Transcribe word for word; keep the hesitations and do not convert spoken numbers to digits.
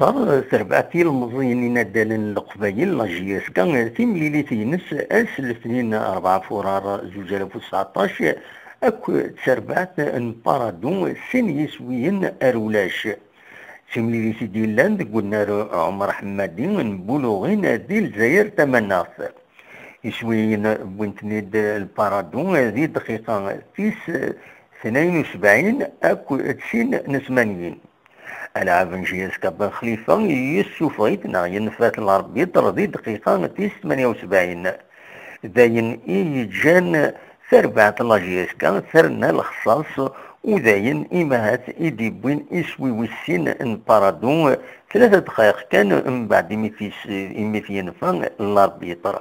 Terbeɛt ilmeẓyen inaddalen n Leqbayel, la J S K, timlilit-ines ass letnin rebɛa furar zuǧ alaf u tseɛṭac, akk d terbeɛt n Paradu, sin yiswiyen ar ulac. D timlilit i d-yellan deg unnar Ɛumar Ḥemmadi n Buluɣin di Lezzayer Tamaneɣt. Iswiyen wwin-ten-id Lparadu di dqiqa tis tnayen u sebɛin akk d sin n tmanyin. Alɛab n J S K Ben Xlifa yessufeɣ-it neɣ yenfa-t larbiṭr di dqiqa tis tmanya u sebɛin. D ayen i yeǧǧan tarbaɛt n la J S K terna lexṣaṣ, u d ayen imahat i d-iwwin iswi wis sin n Paradu, tlata dqayeq kan mbeɛd imi t-is-, imi t-yenfa larbiṭr.